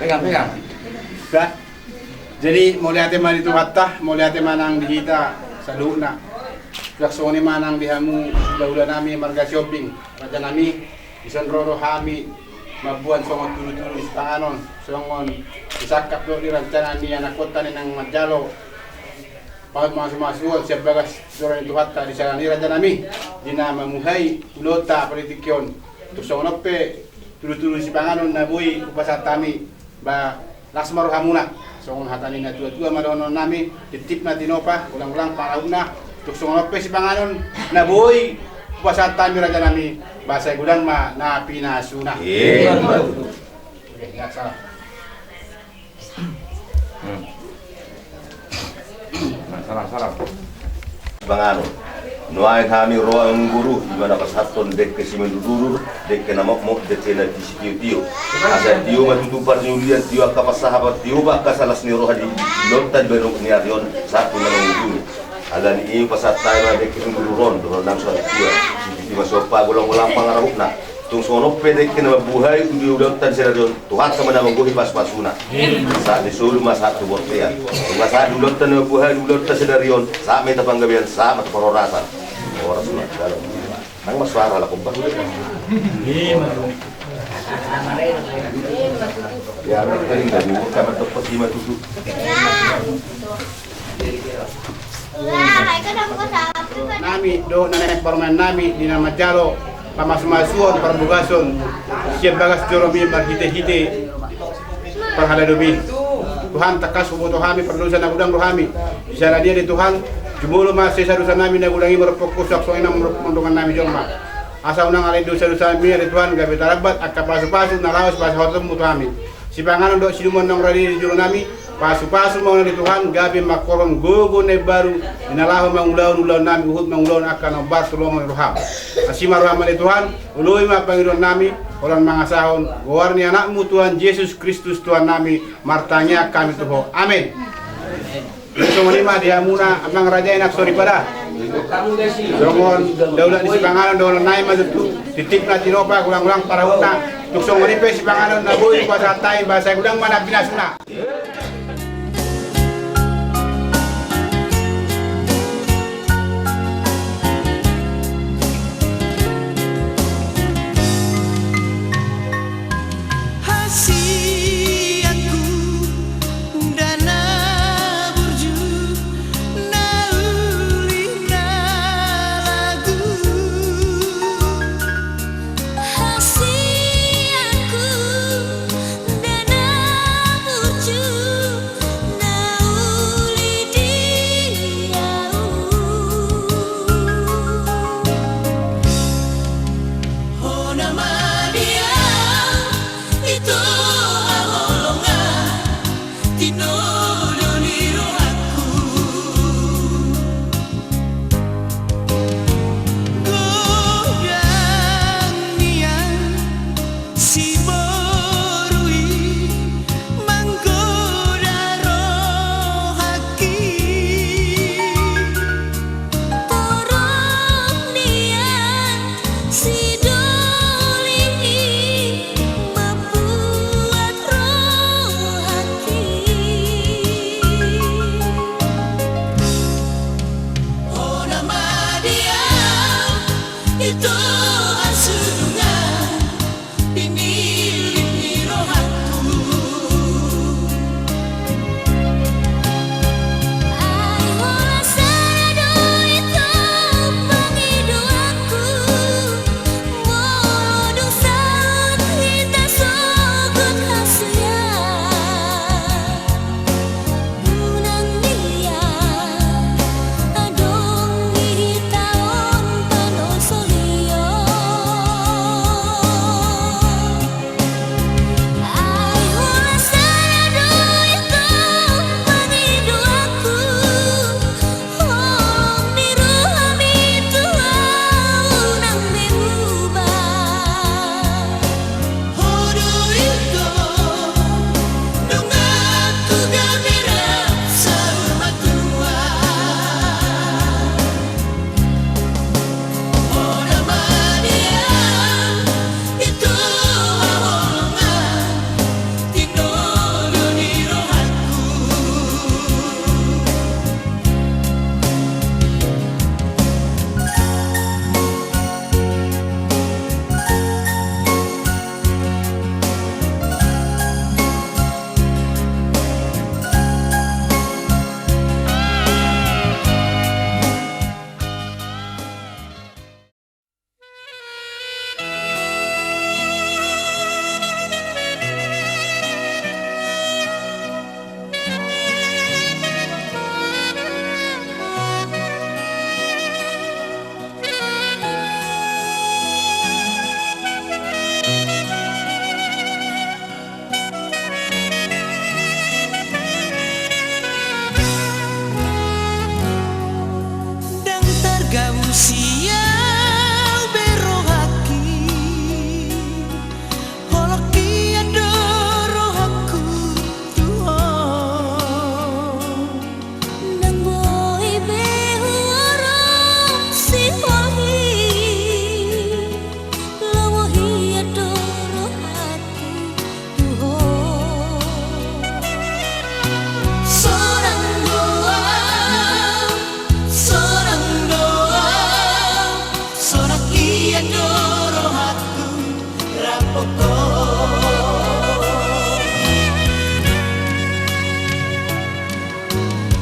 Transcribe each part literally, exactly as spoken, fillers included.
Pegang, pegang. Bah. Jadi, mauliate ma di Tuhanta, mauliate ma nang di hita saluhutna. Suang songon i ma nang di hamu hulahula nami marga Sihombing, raja nami, dison ro do hami mamboan songon tudutudu ni sipanganon, songon disangkap dohot di rencana ni anakhonta na naeng manjalo pahompu mamasumasu on sian bagas joro ni Tuhanta di siala ni i raja nami, di na mamuhai ulaonta politik on. Tung songon on pe tudutudu ni sipanganon na boi hupasahat hami, ba las ma rohamuna. Songon hata ni natuatua ma dohonon nami, titipna tinopa, golanggolang pangarahutna. Tung songon on pe sipanganon na boi hupasahat hami raja nami, ba sai godang ma na pinasuna. Emma tutu. Oke, ya, salam. Hmm. Nah, salam, salam. Panganon. Nuaeng hami ro anggo boru, di na pasahathon dengke simandurudur, dengke na mokmok, dengke na sitiotio. Asa tio ma tutu parnyulian, tio angka pansahaton, tio ma angka las ni roha di ulaonta di banua ni ari on, sahat tu na mangujungi. Alani i pasahat hami ma dengke simandurudur on, dohot nang so tua. Sititi ma somba, golanggolang pangarahutna. Tung songon on pe dengke na mambuhai tu di ulaonta di sadari on, Tuhanta ma na manggohi pasupasuna. Sahat di solu ma sahat tu bontean. Tung sahat di ulaonta na mambuhai di ulaonta sadari on, sahat ma hita panggabean, sahat ma tu parhorasan. Horas ma dalan. Nang ma suara lakon ba. Ya, tadi nggak dulu, kamar tempat lima tujuh. Nami dohot na naeng parumaen nami di na manjalo pamasumasuon parbogason sian bagas joromi marhitehite parhalado mi. Tuhan, tangkas huboto hami pardosa na godang do hami. Siala ni i ale Tuhan, jumolo ma sesa dosa nami na godang i marompuhon Ho suang songon i nang marompuhon dongan nami jolma. Asa unang alai dosa-dosa nami ale Tuhan gabe tarambat angka pasupasu na laho sipasahatonmu tu hami. Sipanganon dohot sinuman naung rade di jolo nami, pasupasu ma unang ale Tuhan gabe mangkorhon gogo na imbaru di na laho mangulahon ulaon nami huhut mangulahon angka na hombar tu lomo ni roham. Asi ma roham ale Tuhan, oloi ma pangidoan nami, holan mangasahon goar ni Anakmu Tuhan Jesus Kristus Tuhan nami, martangiang hami tu Ho. Amen. Songon i ma di hamuna amang raja i nang soripada. Songon daulat ni sipanganon dohonon nami ma tutu, titipna tinopa, golanggolang pangarahutna. Tung songon i pe sipanganon na boi hupasahat hami, ba sai godang ma na pinasuna. Hasianku, nda na burju na uli na lagu. Hasianku, nda na burju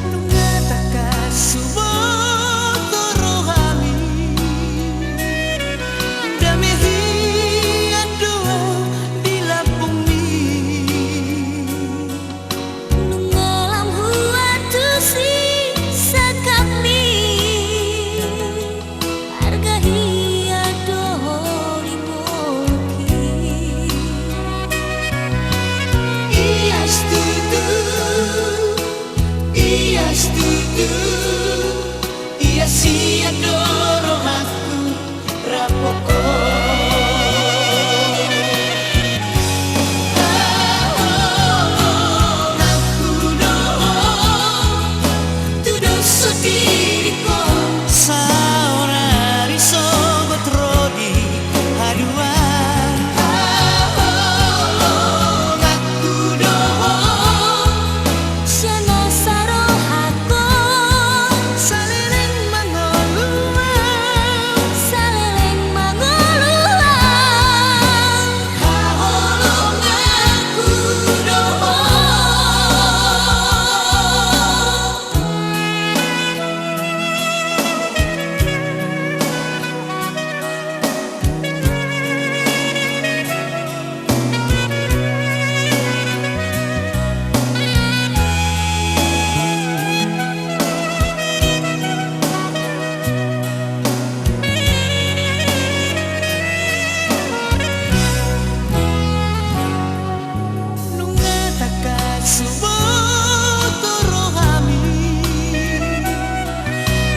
Nunga tangkas huboto rohami, dame hian do au di lambungmi. Nunga lam huantusi sangkapmi, arga hian do ho di ngolungki. Ias tutu, ias tutu, ias hian do rohangku. Sian nasa rohangkon. Saleleng mangolu au. Saleleng mangolu au. Haholonganku do ho. Nunga tangkas huboto rohami,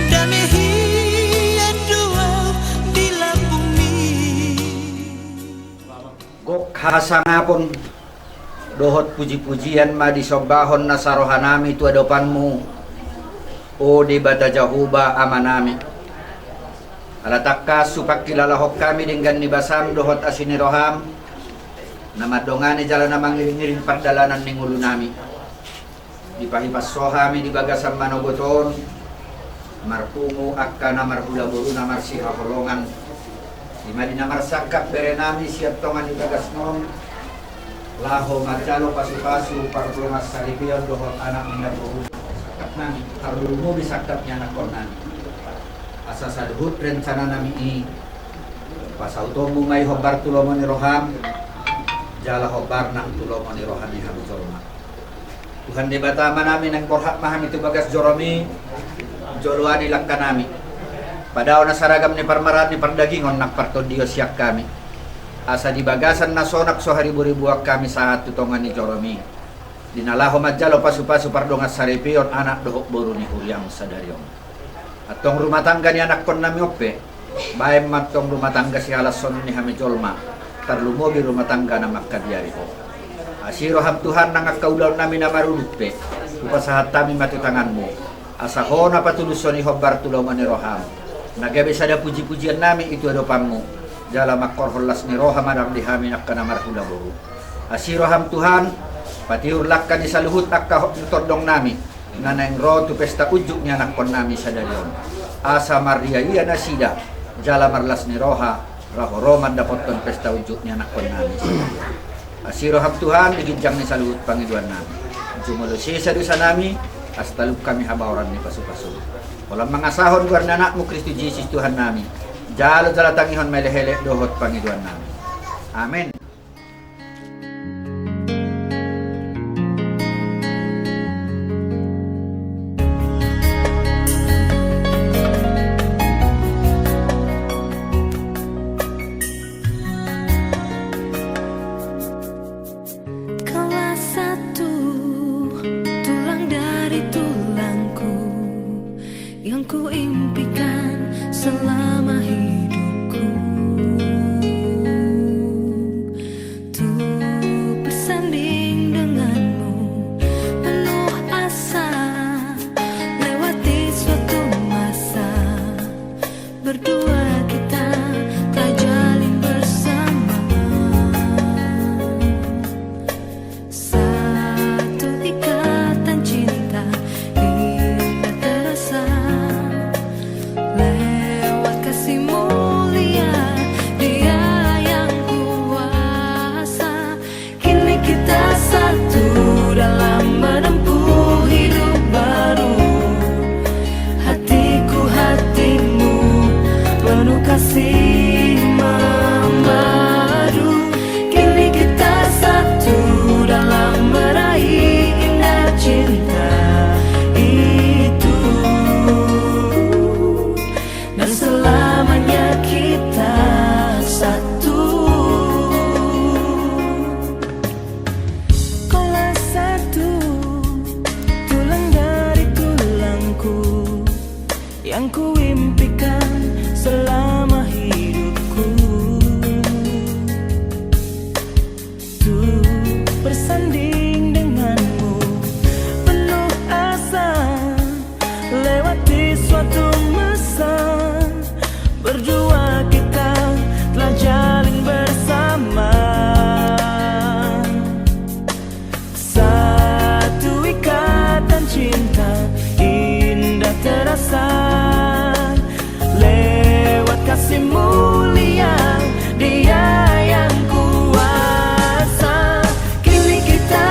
dame hian do au di lambungmi. Gok hasangapon dohot puji-pujian ma disombahon nasa rohanami tu adopanmu, o Debata Jahowa Amanami. Ala tangkas hupangkilalahon hami denggan ni basam dohot asi ni roham, na mandongani jala na mangiring-iring pardalanan ni ngolunami. Dipahipas ho hami di bagasan manogot on, marpungu angka na marhula boru na marsihaholongan, i ma di na marsangkap berenami sian tonga ni bagasna on, laho manjalo pasu-pasu pardongansaripeon dohot anak ni namboru, sangkapnami, tarlumobi sangkap ni anakkonnami. Asa saluhut rencananami i, pasautonmu ma i hombar tu lomo ni roham, jala hombar nang tu lomo ni roha ni hami jolma. Tuhan Debata Amanami, naeng borhat ma hami tu bagas joromi, joloani langkanami. Padao nasa ragam ni parmaraan ni pardagingon nang partondion sian hami. Asa di bagasan na sonang so hariboriboan hami sahat tu tonga ni joromi, di na laho manjalo pasu-pasu pardongansaripeon anak dohot boru ni huriam sadari on. Antong rumah tangga ni anakkonnami on pe, baen ma antong rumah tangga sihalashon ni hami jolma, tarlumobi rumah tangga na mangkabiari ho. Asi roham Tuhan, nang angka ulaonnami na marudut pe, hupasahat hami ma tu tanganmu, asa ho na patulushon i hombar tu lomo ni roham, na gabe sada puji-pujiannami i tu adopanmu, jala mangkorhon las ni roha ma nang di hami angka na marhula boru. Asi roham Tuhan, patiur langka ni saluhut angka ho-, tondongnami, na naeng ro tu pesta unjuk ni anakkonnami sadari on. Asa marria-ia nasida, jala marlas ni roha, laho ro mandapothon pesta unjuk ni anakkonnami sadari on. Asi roham Tuhan, di ginjang ni saluhut pangidoannami. Jumolo sesa dosanami, asa talup hami habaoran ni pasu-pasu. Holan mangasahon goar ni anakmu Kristus Jesus Tuhannami. Jalo jala tangihon ma elek-elek dohot pangidoannami. Amen. Kaulah satu tulang dari tulangku yang kuimpikan selama hidupku. bersanding denganmu, penuh asa lewati suatu masa, berdua kita telah jalin bersama. Satu ikatan cinta indah terasa, lewat kasih mulia Dia yang kuasa. Kini kita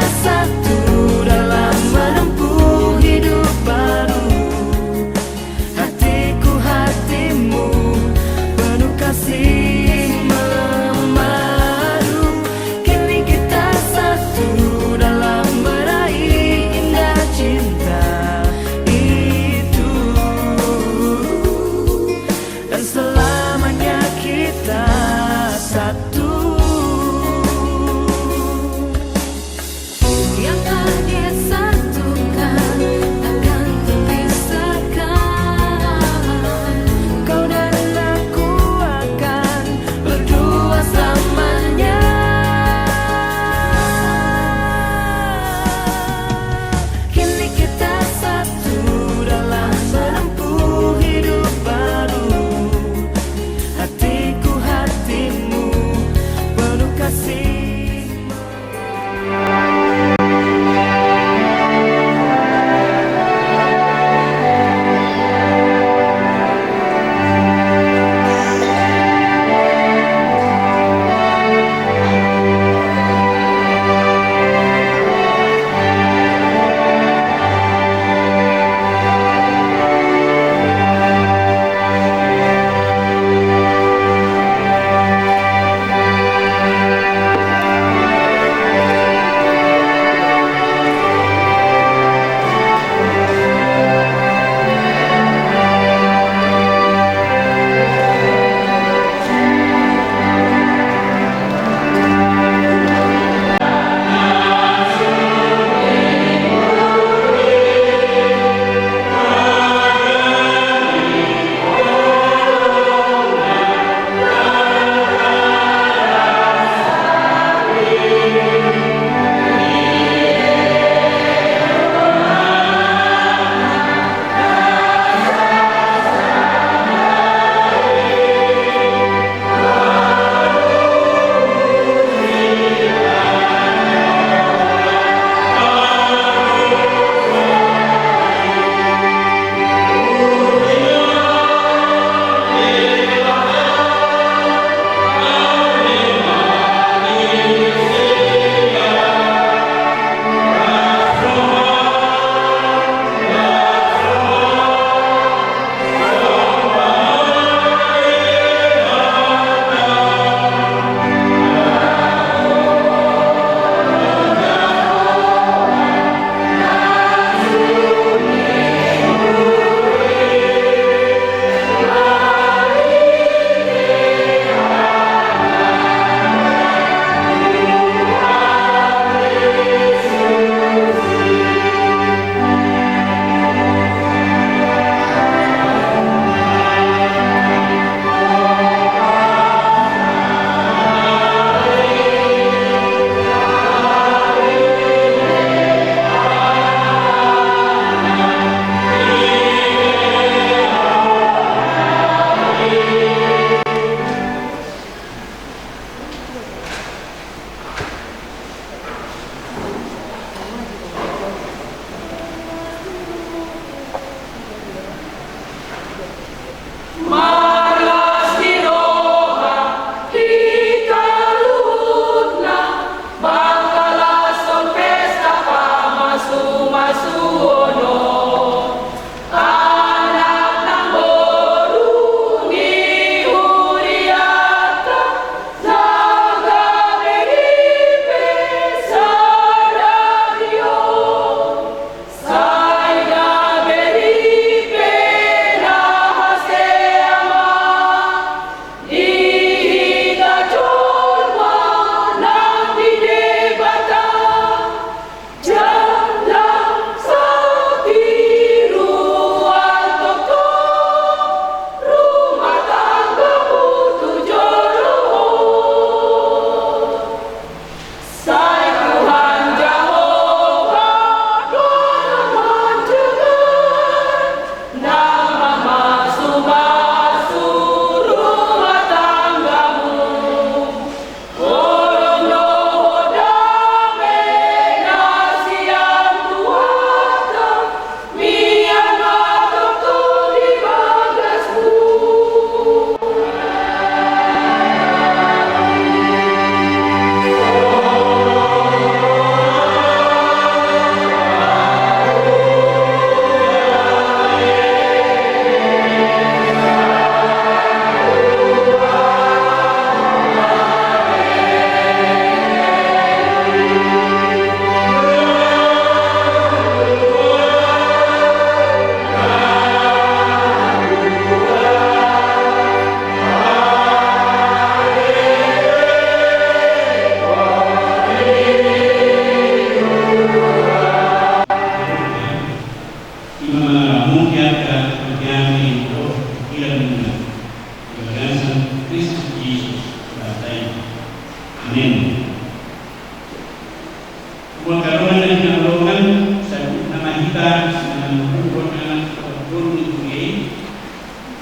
Molo adong na hinaholongan, saluhutna ma hita na mangurupi anak sipatupaon ni huria i,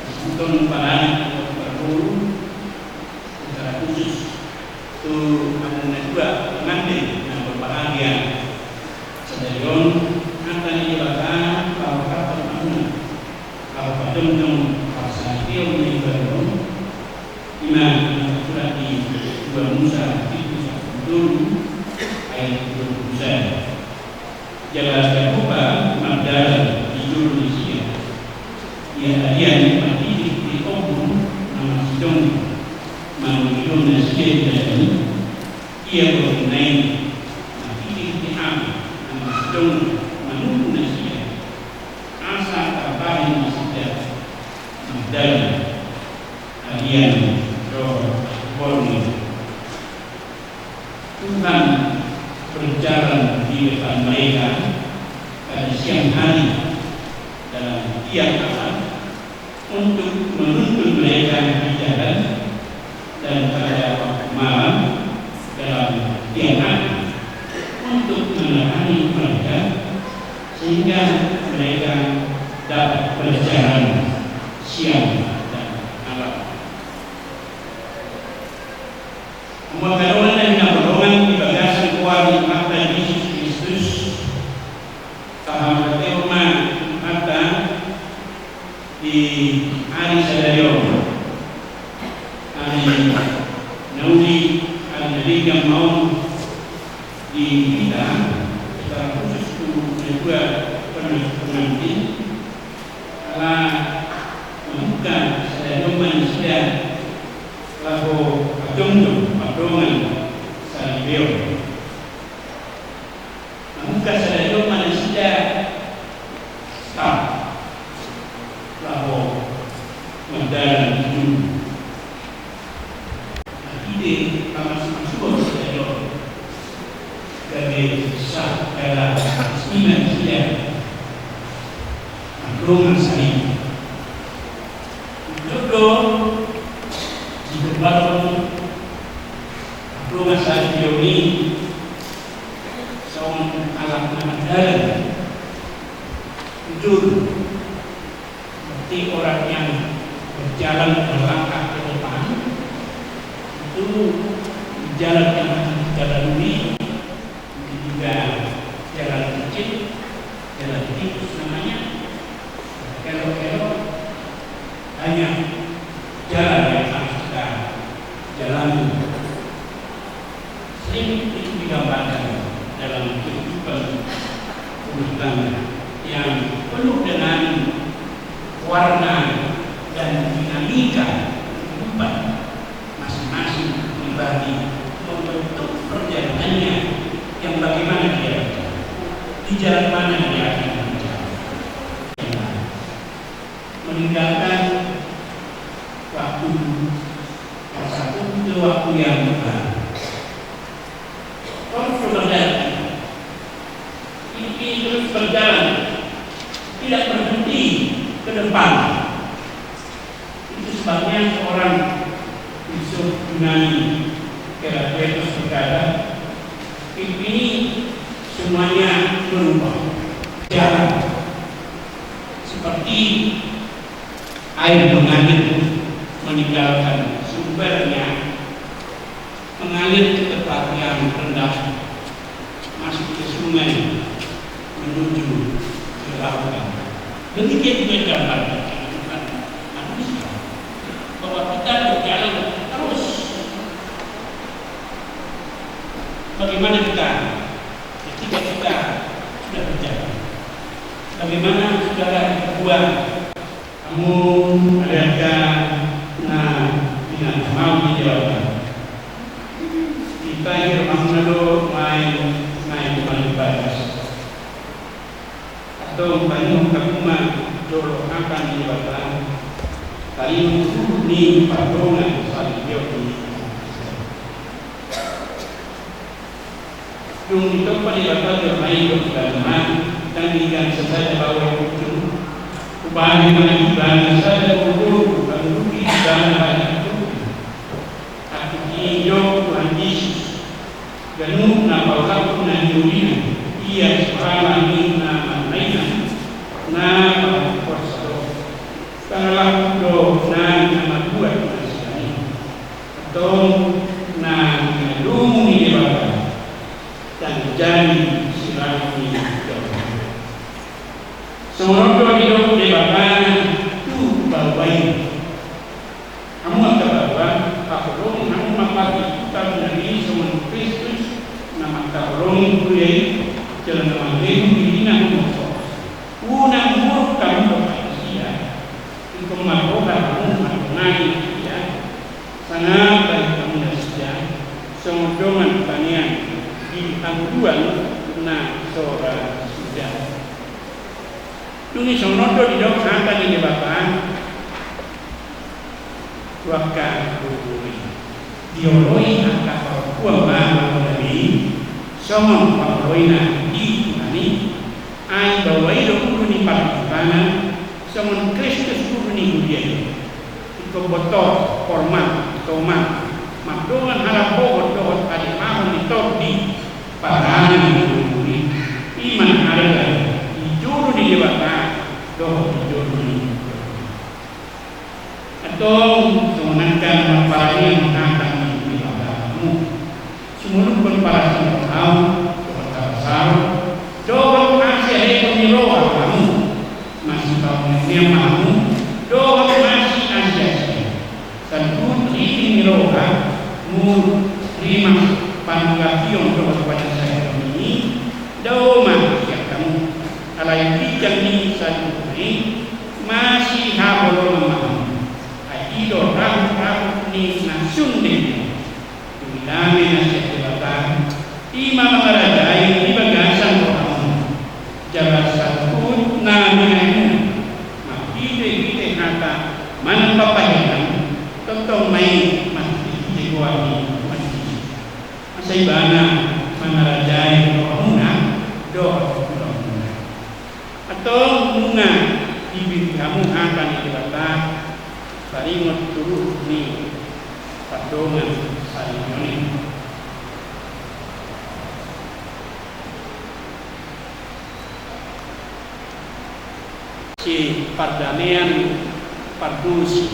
saluhutna ma panarik, parboru, secara khusus tu hamu na dua pengantin na berbahagia sadari on, hata ni Debata pahorathon hamuna, laho pajongjong parsaripeon na imbaru on, ima na tarsurat di dua Musa, bindu sampulu tolu, ayat dua pulu sada. Jala Jahowa mardalan di jolo nasida. Ia arian marhite-hite ombun na marsidongdong mangido nasida di dalan i. Ia borngin na i marhite-hite ama na marsidongdong manungkun nasida. Asa tarbahen nasida mardalan arian dohot borngin. Tuhan berjalan di depan mereka pada siang hari dalam tiang alam untuk menuntun mereka di jalan, dan pada waktu malam dalam tiang api untuk menerangi mereka, sehingga mereka dapat berjalan siang dan malam. Mangkaholongi na hinaholongan di bagasan goar ni Tuhanta Jesus Kristus, pahamate ma hata di ari sadari on. Ari na uli, ari na denggan ma on di hita, secara khusus tu na dua pengantin, ala mamungka sadari on ma nasida laho pajongjong pardongan saripeon. Mamungka sadari on ma nasida start laho mardalan di jolo. Marhite pamasumasuon sadari on, gabe sah jala resmi ma nasida mardongan saripeon. Didok do di Toba on, mardongan saripeon i songon halak na mardalan di jolo. Berarti orang yang berjalan, melangkah ke depan, itu di jalan yang akan kita lalui, mungkin juga jalan licin, jalan tikus namanya, kelok-kelok, banyak jalan yang harus kita jalani. Sering itu digambarkan dalam kehidupan rumah tangga yang penuh dengan warna dan dinamika kehidupan masing-masing pribadi, membentuk perjalanannya yang bagaimana dia berjalan, di jalan mana dia akan berjalan. Meninggalkan waktu, salah satu waktu yang terus berjalan. Ini terus berjalan, tidak berhenti ke depan. Itu sebabnya seorang filsuf Yunani, Heraclitus, berkata, hidup ini semuanya berubah, jalan seperti air mengalir meninggalkan sumbernya, mengalir ke tempat yang rendah, masuk ke sungai, menuju ke lautan. Demikian juga gambaran kehidupan manusia, bahwa kita berjalan terus. Bagaimana kita ketika kita sudah berjalan? Bagaimana saudara berdua? Hamu angka na hinaholongan di Debata, dipaihut hamuna do nuaeng, nuaeng tu bagas. Antong paingot hamu ma jolo angka ni Debata, paingot tu ni pardongan saripeon i. Dung ditompa Debata jolma i dohot ibana ma, ndang denggan sasada baoa i punjung. Hubahen ma ibana sada boru, hupanguduki ibana bahen antukna. Antuk i do Tuhan Jesus, Ganup na paulakhon na niulina, ia soara ni na marnainan, na paulakhon sadok. Pangalakhon do nang na mambuat na sian i. Antong na nialumu ni Debata, ndang jadi sirang ni Debata. Songon on do didok Debata tu baoa i. Hamu angka baoa, haholongi hamu ma partingkian na denggan songon Kristus na mangkaholongi huria i, jala na mangalehon dirina humoto. Unang muruk hamu dohot ia, ingkon marroha hamu mandongani ia, sangap bahen hamu nasida, songon dongan panean di hangoluan na so ra suda. Dung i songon on do didok hata ni Debata tu angka boru i. Dioloi angka parompuan ma baoa nami, songon pangoloina di Tuhan i, ai baoa i do ulu ni partingkian, songon Kristus ulu ni huria i. Ingkon botor, hormat, tomak, mardongan halambohon dohot hademahon ni tondi, parani ni boru i. I ma na harga di joro ni Debata dohot di joro ni. Antong songon angka na marparange hata ni Debata hamu. Sumulukkon parasingkop hamu dohot hata saur, dohot masialealeon ni roha hamu, masipaneanean ma hamu, dohot masiasiasion. Saluhut riting ni roha, muruk, rimas, panungkapion dohot panasaion i, dao ma sian hamu. Alai ginjang ni saluhutna i, masihaholongan ma hamu. Ai i do rahut-rahut ni na sun denggan. Dung i dame na sian Debata, i ma mangarajai di bagasan rohamuna. Jala saluhut na nialumu, marhitehite hata manang pambahenan, tongtong ma i marhitehite goar ni Tuhan Jesus. Asa ibana mangarajai rohamuna dohot ulaonmuna. Antong nunga dibege hamu hata ni Debata, taringot tu ruhut ni pardongansaripeon i. Si pardamean pardosa.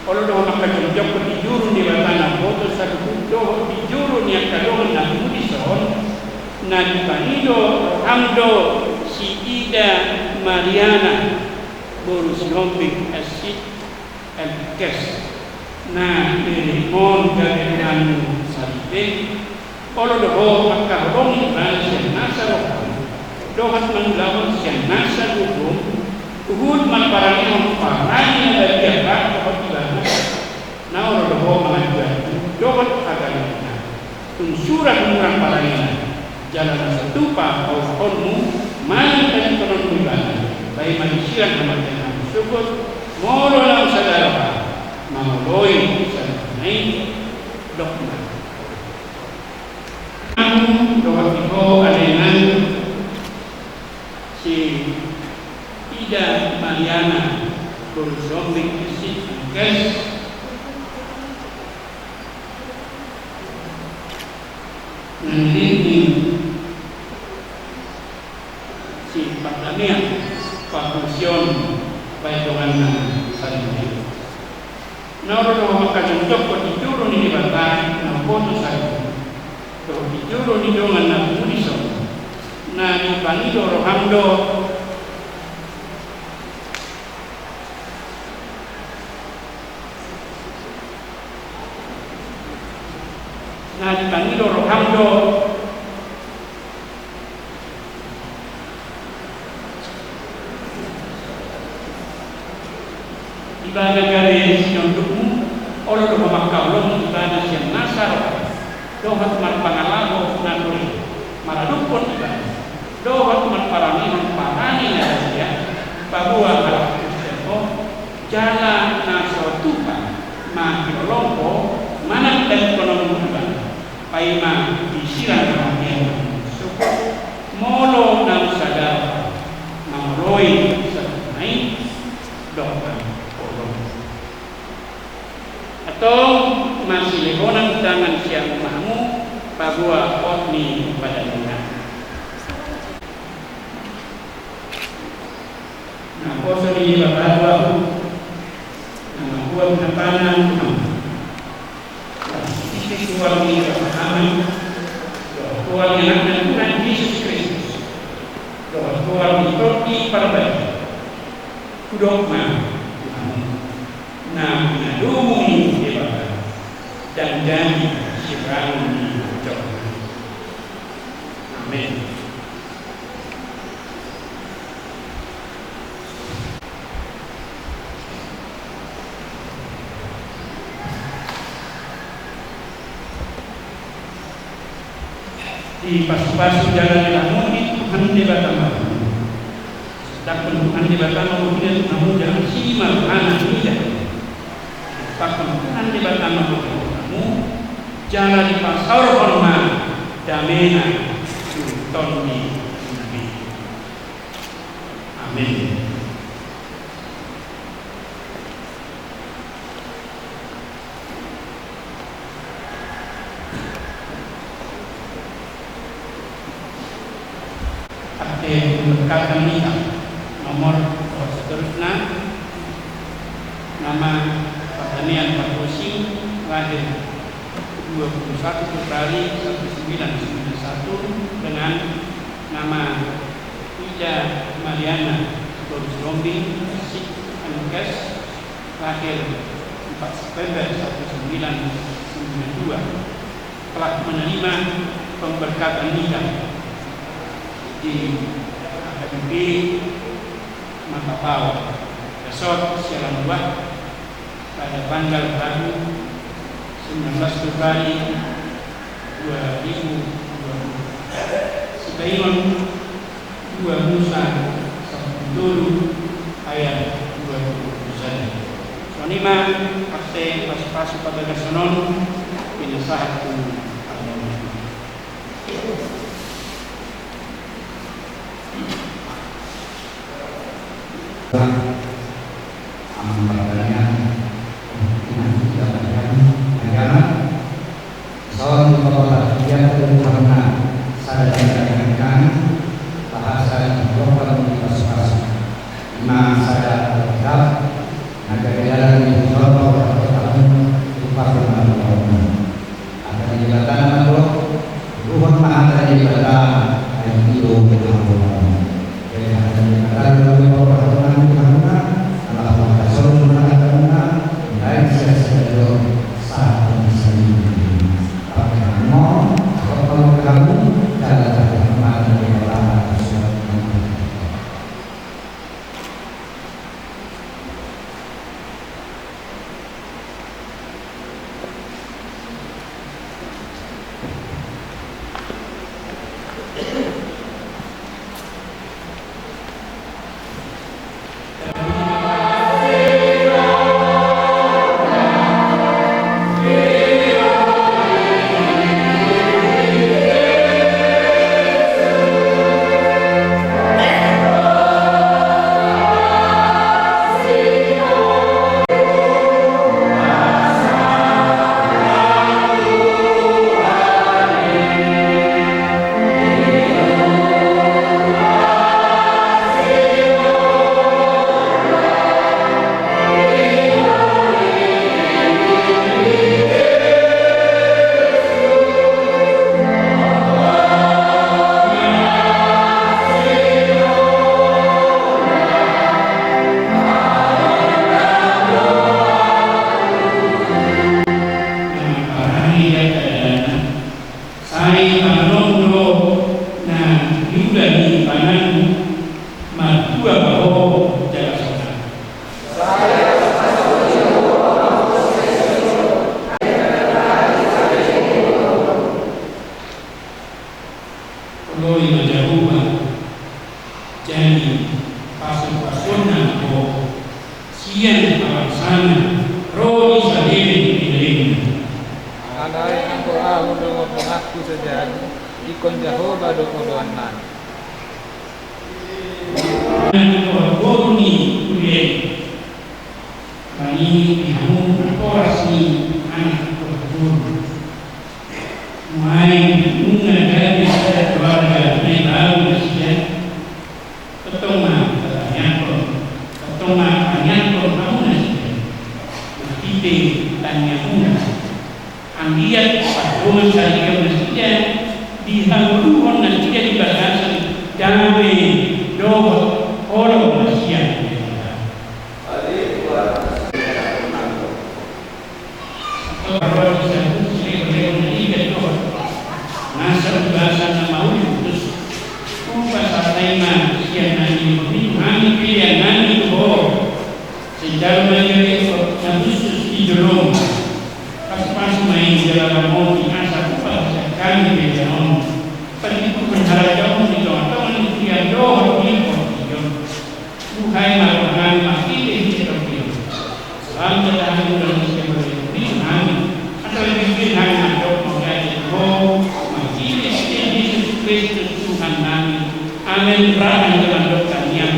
Olo do ho mangkajongjongkon di joro ni Debata na umboto saluhut dohot di joro ni angka dongan na tumundalhon, na dipangido roham do si Ida Mariana, boru Sihombing S I M Kes, na leleng on gabe donganmu saripe. Olo do ho mangkaholongi ibana sian nasa roham, dohot mangulahon sian nasa gogo, huhut marparangehon parani na badia rap dohot ibana. Na olo do ho mangaduadu dohot haganupan, tung sura humurang parangena, jala na so tupa paulahonmu manang tadingkononmu ibana, paima disirang hamarjahan sogot, molo naung sada roha mangoloi saluhutna i, dok ma. Ahu dohot di ho ale nami si Ida Mariana, boru Sihombing S I M Kes, na nilehon ni si pardamean pardosa on bahen donganna saripe. Na olo do ho mangkajongjongkon di joro ni Debata na umboto saluhut, dohot di joro ni dongan na tumundalhon, na dipangido roham do, na dipangido roham do. Ibana gabe sinondukmu, olo do ho mangkaholongi ibana sian nasa roha, dohot marpangalaho na tondi maradophon ibana, dohot marparangehon parani na badia, paboa halak Kristen ho, jala na so tupa mangilolong ho manang tadingkononmu ibana, paima disirang hamarjahan sogot, molo naung sada roha mangoloi saluhutna i, dok ma. Olo. Antong masilehonan tangan sian umakmu, Paboa hot ni padan-Na. Naposo ni Debata do ahu, na mamboan hatana tu hamu. Di si sual ni kepahaman, dohot sual ni Anakna Tuhan Jesus Kristus, dohot sual ni Tondi Parbadia, hudok ma tu hamu, na pinadomu ni Debata, ndang jadi sirangon ni jolma. Amen. Dipasupasu jala diramoti Tuhan Debata ma hamu. Dipasupasu Tuhan Debata ma hamu jala diramoti Tuhan Debata ma hamu. Dipasupasu Tuhan Debata ma hamu jala dipasaorhon ma dame-Na tu tonditondimu. Amen. Ate pemberkatan nikah nomor, oh, seterusnya nama pertanian Pak Rosing, lahir dua puluh satu Februari seribu sembilan ratus sembilan puluh satu, dengan nama Ida Mariana Sitorus Rombing, Sik Ankes, lahir empat September seribu sembilan ratus sembilan puluh dua, telah menerima pemberkatan nikah di H K B P Matapao, Resort Sialang Luat, pada tanggal Rabu, sembilan belas Februari dua ribu dua puluh. Sipaingon dua Musa sampulu tolu ayat dua puluh sada. Songon i ma ate pasupasu parbagason on, pinasahat tu hamu. Amang pardanian, inang ida mariana, mariana. Saon paboa, ia tu hamuna sada ni pardanian, bahasa ni dokter ni pasupasu. Ima sada Alkitab, na gabe dalan ni Tuhan, paboa tu hamu, tu parpinangan. Hata ni Debata na mandok, ruhon ma hata ni Debata, ai i do haholomon. Jadi hata ni Debata do na mamboan haholomon tu hamuna, ala hata songon na hata hamuna, lain sia-sia do, sahat tu sandiri. Pakai hamu, pakai hamu, jala pakai hamu hata ni Debata, surat. Sai panganon do na niula ni pangan martua ma ho jala sonang. Holoi ma Jahowa, jadi pasu-pasuna ma ho. Sian pabangsana ro di saleleng ni lelengna. Alai anggo ahu dohot donganku sajaha, ingkon Jahowa do oloan nami. Anak dohot boru ni huria i, mangihuti hamu natoras ni anak dohot boru. Nuaeng nunga gabe sada keluarga na baru nasida, tongtong ma tatangiangkon, tongtong ma tangiangkon hamu nasida. Marhite tangiangmuna, anggiat pardongan saripeon nasida, dihaluhon nasida di bagasan dame dohot holong na sian Debata. Aleluya. Ro di saluhut silehonlehon na ingot dohot nasa di bagasan na mauli putus, hupasahat hami ma sian na nilehon ni Tuhan i pelean nami tu Ho. Sai jalo ma ia dengkon na hushus di jolom. Pasupasu ma i jala ramoti asa hupasahat hami pelean on, parlinggoman harajaonmu di tongatonga ni huria dohot di portibi on. Buhai ma roha nami marhitehite tondi on. Lam jala hami undang ni setiap hari ini hami, asa lebih pilih hami mandok mengkaji Ho, marhitehite Jesus Kristus Tuhan nami. Amen. Rap hami mandok tangiang.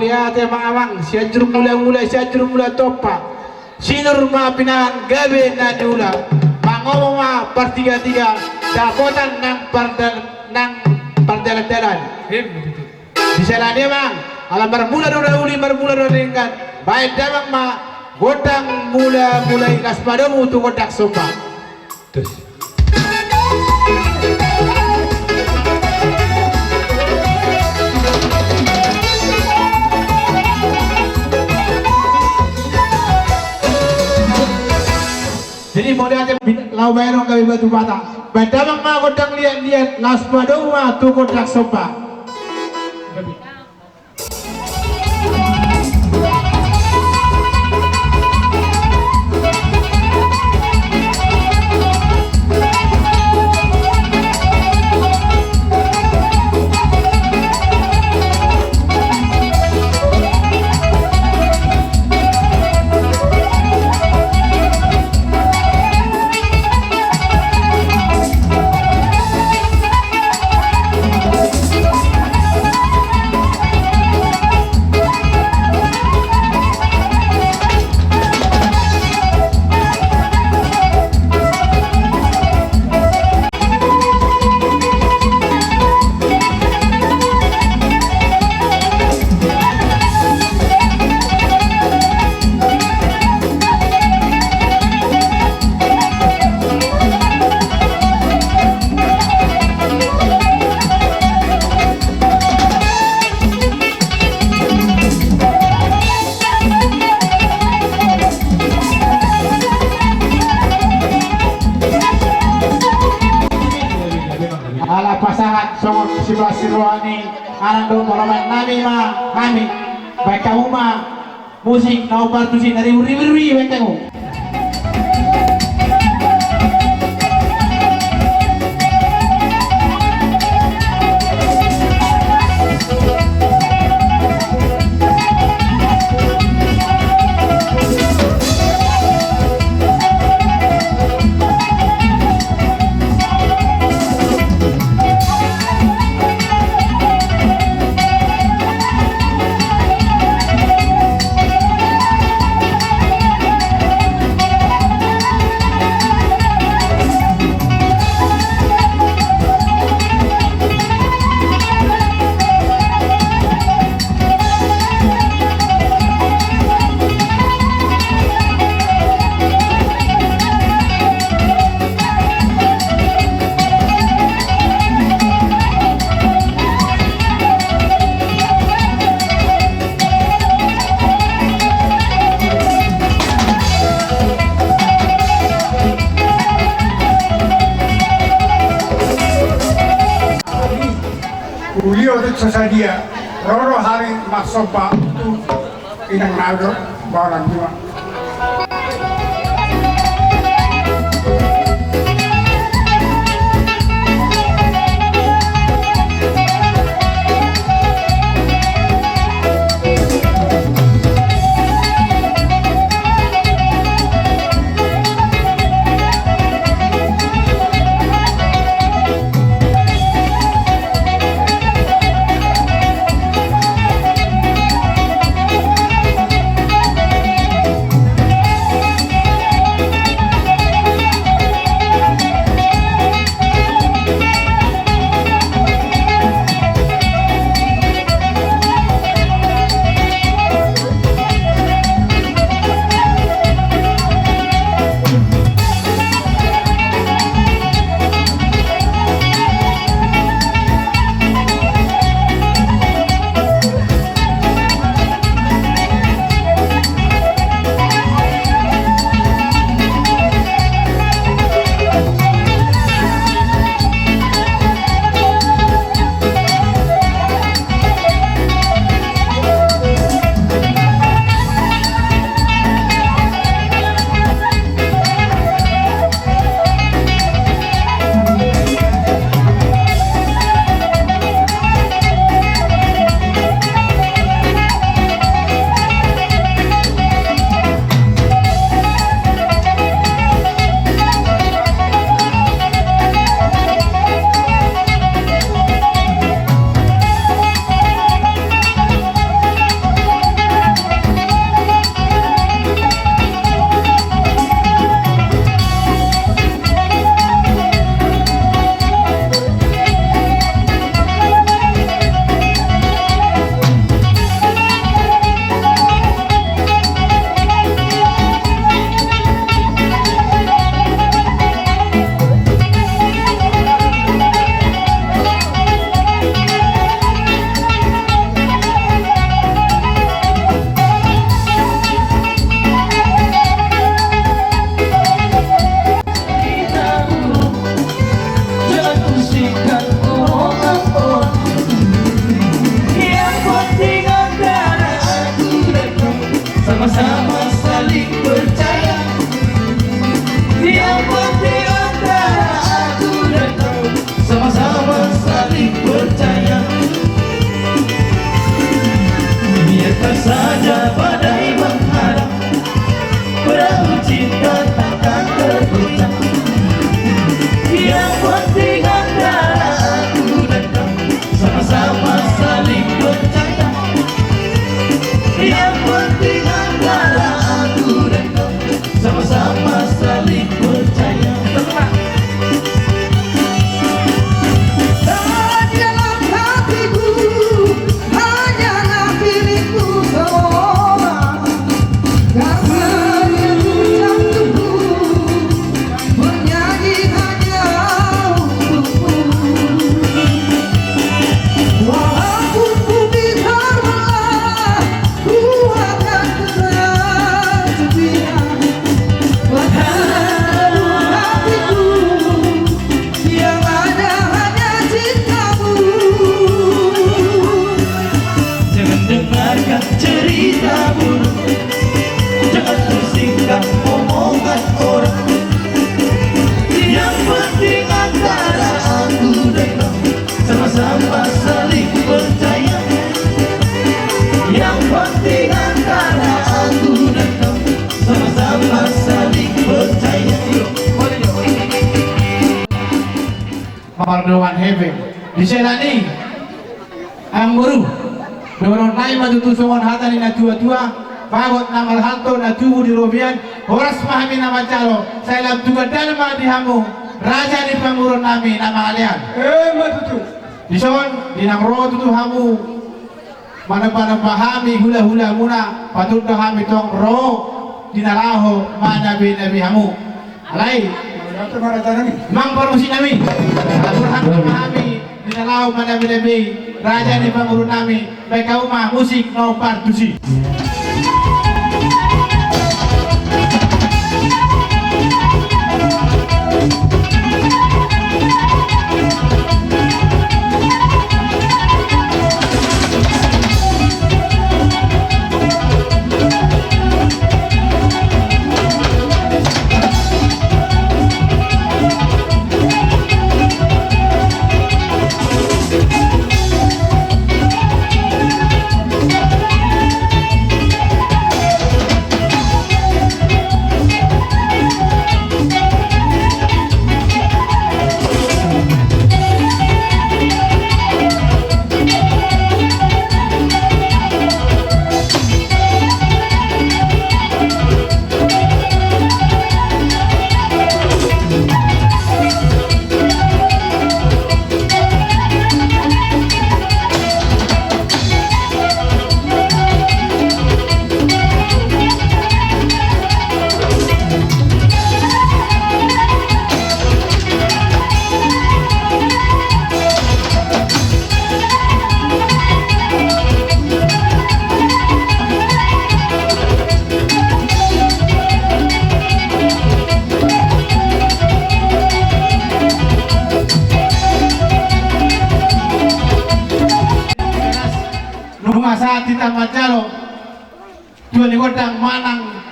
Ate ma amang, Sianjur Mula-mula, Sianjur Mula Tompa. Sinur ma pinangan gabe na niula. Mangomo ma partigatiga, dapotan nang pardal-, nang pardalandalan. Em, betul. Di siala ni i amang, ala marmula do na uli, marmula do na denggan. Baen damang ma gondang mula-mula i, laos padomu tu gondang somba. Terus. Jadi mauliate, laho baenon gabe batu bata. Baen damang ma gondang liat-liat, laos padomu ma tu gondang somba. Ala pasahat songon sipasahat ni roha ni anak dohot parumaen nami ma hami. Baen hamu ma musik na hombar tusi na ribur-ribur i, baen hamu. Uli otik so sadia, ro do hami marsomba tu inang nami dohot baoa nami. Mardongan hepeng. Di sela ni, amangboru, dohonon nami ma tutu songon hata ni na tua-tua: Bagot na marhalto na tubu di robean, horas ma hami na manjalo, sai lam tu gandal ma di hamu, raja ni pamoruon nami na mangalean. Emma tutu. Dison, di naung ro tutu hamu manomba-nomba hami hula-hulamuna, patut do hami tong ro di na laho manabe-nabe hamu. Alai, amang parmusik nami, atur hami ma hami di na laho manabe-nabe raja ni pamoruon nami. Bahen hamu ma musik nomor tusi. Nunga sahat hita manjalo tua ni gondang manang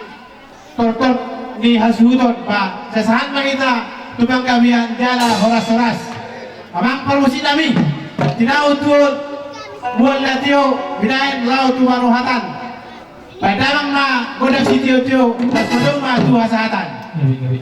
tortor ni hasuhuton, ba, sai sahat ma hita tu panggabean jala horas-horas. Amang parmusik nami, tinau tu mual na tio, binahen laho tu parrohatan. Bahen damang ma gondang sitio-tio, laos mandok ma tu hasahatan. Gabe, gabe.